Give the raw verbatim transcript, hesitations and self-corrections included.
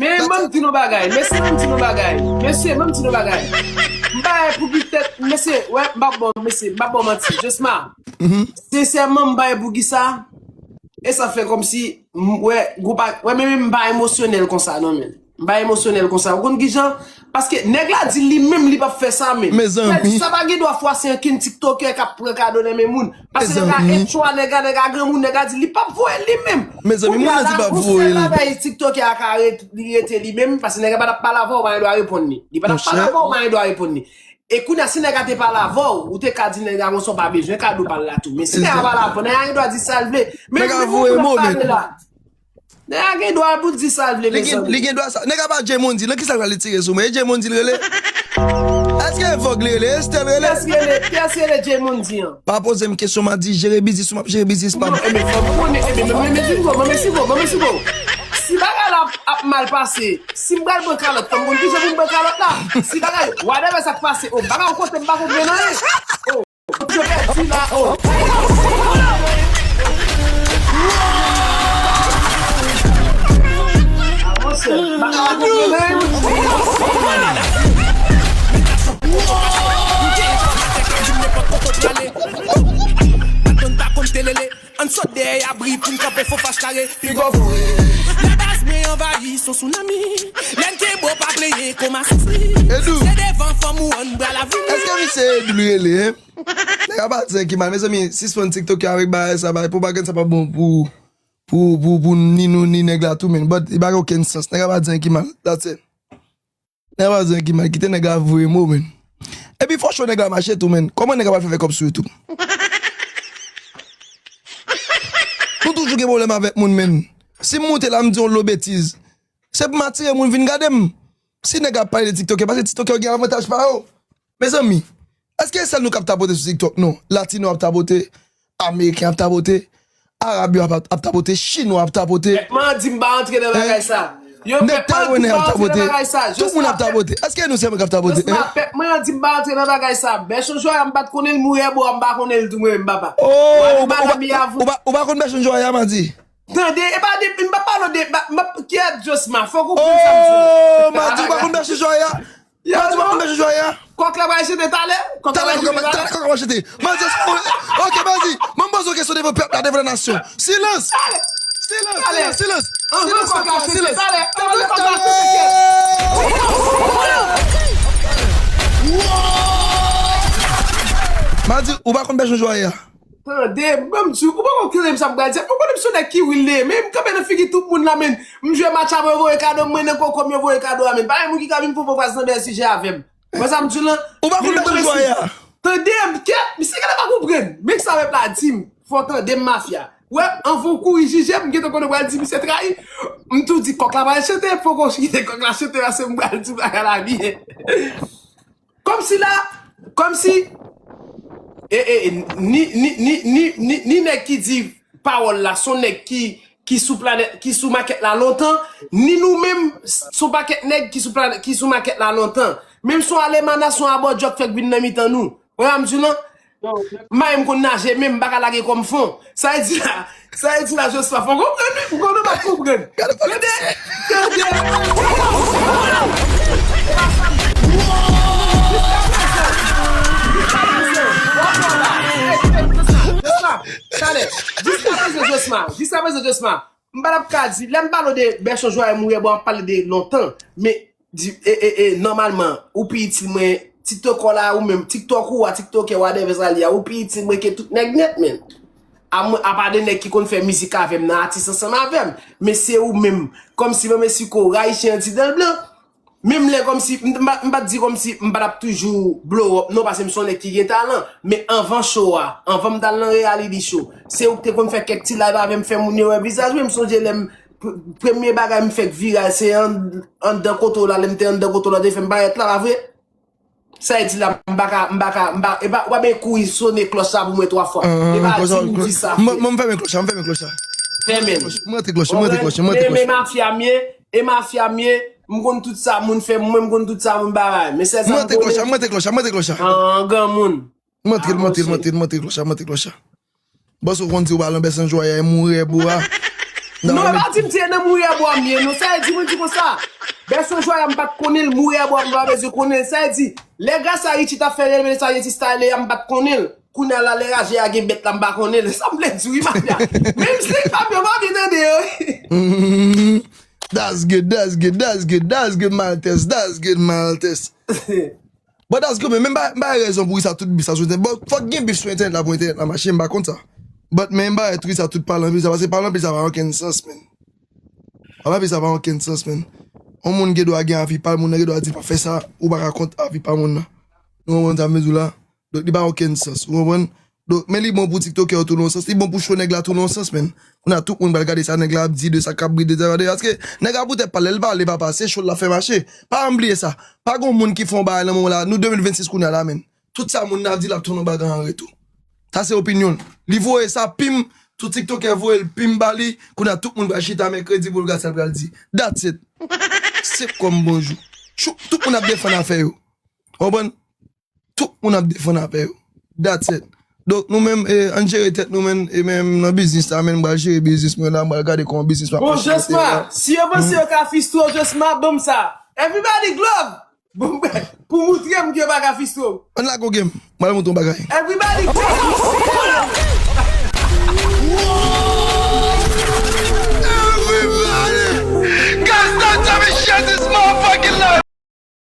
Men ban m di nou bagay, mesye, ban m di nou bagay. Mesye, ban m di nou bagay. M pa gen pou ki tèt, mesye, wè, m pa bon, mesye, m pa bon manti. Josma, sensèman, m pa gen pou ki sa. E sa fè kòmsi, m, wè, gwoup a, wè, men, men m pa emosyonèl konsa, non, men. M pa emosyonèl konsa. Ou konn ki jan? Paske nèg la di li menm li p ap fè sa, men. Mezanmi. Sa di sa pa gen dwa fwase ankenn TikTokè k ap pran kado nan men moun. Paske nèg la etchwa, nèg la, nèg la granmoun, nèg la di li p ap voye li menm. Mezanmi, moun nan di l p ap voye li. Kounye a la, gon sèl bagay TikTokè a ka ret-, li rete li menm, paske nèg la pa t ap pale avè w, ou pa gen dwa reponn li. Li pa t ap pale avè w, ou pa gen dwa reponn li. E kounye a, si nèg la te pale avè w, ou te ka di nèg la konsa w pa bezwen kado pa l la tou. Men si nèg la pale avè w, nèg la gen dwa di sa l vle. Men nèg la voye m ap pale la. Nèg la gen dwa pou l di sa l vle, mezanmi. Li gen dwa sa. Nèg la pa Jay Mondy, nan kisa l pral tire sou mwen? E Jay Mondy l rele? Èske e Vogue li rele? Estelle rele? Kiyès rele, kiyès rele Jay Mondy an? Pa poze m kesyon, m a di jere biznis ou m ap jere biznis pa m. Ebyen, fò m konnen, ebyen, men, men, men, men, men, men, men, men, men, si bagay la ap, ap mal pase, si m pral pran kalòt, fò m konn kijan pou m pran kalòt la. Si bagay, whatever sa k pase, o, bagay yon kote m pa konprann anyen. O, yo pèdi la, o. A, monchè, bagay la konprann anyen. Ann sot dèyè abri pou n kanpe fo fas kare. Pigo voye. Lè baz mwen anvayi son sounami. Lè n kenbe w pa plenyen kòm asasinen. Edou. Se devan fanm ou ann bral avini. Èske misye Edou li rele, en? Nèg la pa di anyen ki mal, mezanmi, sispann TikTok avèk bagay sa, bagay pwopagann sa pa bon pou, pou, pou, pou ni nou, ni nèg la tou, men. But, li pa gen okenn sans. Nèg la pa di anyen ki mal. That's it. Nèg la pa di anyen ki mal, kite nèg la voye mo, men. Epi fò cho nèg la mache tou, men. Kòman nèg la pral fè fè kòb sou YouTube? Nou toujou gen pwoblèm avèk moun, men. Si m moute la, m di yon lo betiz. Se pou m atire moun vin gade m. Si nèg ap pale de TikTokè, paske TikTokè yo gen avantaj pa yo. Mezanmi, èske se sèl nou k ap tapote sou TikTok? Non. Latino ap tapote, Ameriken ap tapote, Arab yo ap, ap tapote, Chinwa ap tapote. Pèp mwen an di m pa antre nan bagay sa. Yo, pèp mwen an di m pa antre nan bagay sa. Tout moun ap tapote. Èske nou sèlman k ap tapote? Pèp mwen an di m pa antre nan bagay sa. Bèchon Jwaya, m pa t konnen l, mouri bò a, m pa konnen l tou mwen menm, papa. Oh, ou pa, ou pa konn Bèchon Jwaya, m a di? Tande, e pa de, m pa pale de, m pa, m pa, kiyès Josma, fòk ou konn sa m di w. Oh, m a di ou pa konn Bèchon Jwaya. Madi, w ap konn bèche jwè a? Kòk la pral chante talè. Talè kòk la pral chante. Madi, ok, Madi, mwen poze yon kesyon devan pèp la, devan nasyon. Silans! Silans, silans, silans! Silans, silans! Anvan kòk la chante talè. Madi, ou pa konn bèche jwè a? Tande, ban m di w, ou poko konnen sa m pral di a. Ou konnen m se yon nèg ki real, men m kanpe nan figi tout moun la, men m jwe match avè yo, voye kado, m mwen nan koko m, yo voye kado a, men pa gen moun ki ka vin fè yon fraz nan bèl sijè avè m. Wè sa m di w lan? Ou pa konn bèche jwè a? Tande m, kèt, misye genlè pa konprann. Men sa pèp la di m, fò w tande m mafya. Wè, anvan w kouri jije m, m gentan konnen w pral di misye trayi. M tou di kòk la pral chante, poko kite kòk la chante, paske m pral di bagay la byen. Kòmsi la, kòmsi, e, e, e, ni, ni, ni, ni, ni, ni nèg ki di pawòl la, se yon nèg ki, ki sou planèt, ki sou makèt la lontan, ni nou menm, se yon pakèt nèg ki sou planèt, ki sou makèt la lontan. Menm se yon alemanas, se yon abòdjòk fèk vin nan mitan nou. Wè sa m di w lan? Mayi m konn naje, men m pa ka lage kò m fon. Sa vle di la, sa vle di la, Josma, fò w konprann wi, m konnen w pa t konprann. Tande, tande. Josma, talè, jiskaprezan, Josma, jiskaprezan, Josma, m pa t ap ka di, lè m pale w de bèche jwè a mouri bò, m ap pale de lontan, men di, e, e, e, nòmalman, ou pi itil mwen, TikTok la, ou menm, TikTok ou a, TikTokè, whatever sa l ye a, ou pi itil mwen ke tout nèg nèt, men. A mwen, apa de nèg ki konn fè mizik avè m nan, atis ansanm avè m. Men se ou menm, kòmsi mwen, men si ko, rayichen an ti dan blan. Menm lè kòmsi, m, m, m pa t di kòmsi m pa t ap toujou blow up, non, paske m se yon nèg ki gen talan. Men anvan show a, anvan m t al nan reality show, se ou k te konn fè kèk ti live avè m, fè moun yo wè vizaj mwen, m sonje lè m, pr-, premye bagay m fèk viral, se an, anndan kote w la, lè m te anndan kote w la, te fè m parèt la, pa vre? Sa vle di la, m pa ka, m pa ka, m pa, e pa, w pa bezwen kouri sonnen klòch la pou mwen twa fwa. E pa di m di sa. Mwen, mwen, m fèmen klòch la, m fèmen klòch la. Fèmen. M rantre klòch, m rantre klòch, m rantre klòch. Men, men mafya m ye, e mafya m ye, m konn tout sa moun fè, mwen, m konn tout sa moun ba bay. Men sèl sa m konnen. M rantre klòch la, m rantre klòch la, m rantre klòch la. An, granmoun. M rantre, m rantre, m rantre, m rantre klòch la, m rantre klòch la. Bòs ou konn di w pa lan bèche jwè a, e mouri bò a. Non, e pa di m se nan mouri a bwa m ye, non. Sa e di, mwen di konsa. Bèso jwa a m pa t konnen l, mouri a bwa m pa bezwen konnen l. Sa e di, lè gras a Richie t ap fè rele sa, Richie Style a m pa t konnen l. Kounye a la, lè raje a gen bèt la, m pa konnen l. Sa m vle di, wi, mafya. Menm si pa byen, pa byen tande yo. Mm, That's good, that's good, that's good, that's good, Maltese, that's good, Maltese. But that's good, men men m ba m ba rezon pou sa tout bif sa sou entènèt. But fòk gen bif sou entènèt la pou entènèt la mache, m pa kont sa. But men m ba tout sa tout palan bif sa, paske palan bif sa pa okenn sans, men. Palan bif sa pa okenn sans, men. Yon moun gen dwa gen avi pa l, moun nan gen dwa di pa fè sa, ou pa ka kont avi pa moun nan. Nou konprann sa m vle di w la? Donk li pa okenn sans, ou konprann? Donk, men li bon pou tiktokè yo tou nan yon sans, li bon pou cho nèg la tou nan yon sans, men. Kounye a tout moun pral gade sa nèg la ap di, de sa k ap bride, de sa, de, paske nèg la poutèt pale, l pale papa, se cho l ap fè mache. Pa janm bliye sa. Pa gen moun ki fè yon bagay nan moman la, nou de mil vennsis kounye a la, men. Tout sa moun nan ap di, l ap tounen yon bagay an retou. Sa se opinyon l. Li voye sa, pim, tout tiktokè voye l, pim ba li, kounye a tout moun pral chita mèkredi pou l gade sa l pral di. That's it. Se kòm bonjou. Chou, tout moun ap defann afè yo. Ou konprann? Tout moun ap defann afè yo. That's it. Donk nou menm, eh, ann jere tèt nou menm, e menm nan biznis la, menm m pral jere biznis mwen la, m pral gade kòman biznis mwen ap Bon, mache kote Josma, la. Si yo panse yo ka fistro Josma, ban m sa. Everybody glove! Bon, pou moutre m ke yo pa ka fistro. Ann lage yon game, m pral montre yon bagay. Everybody glove!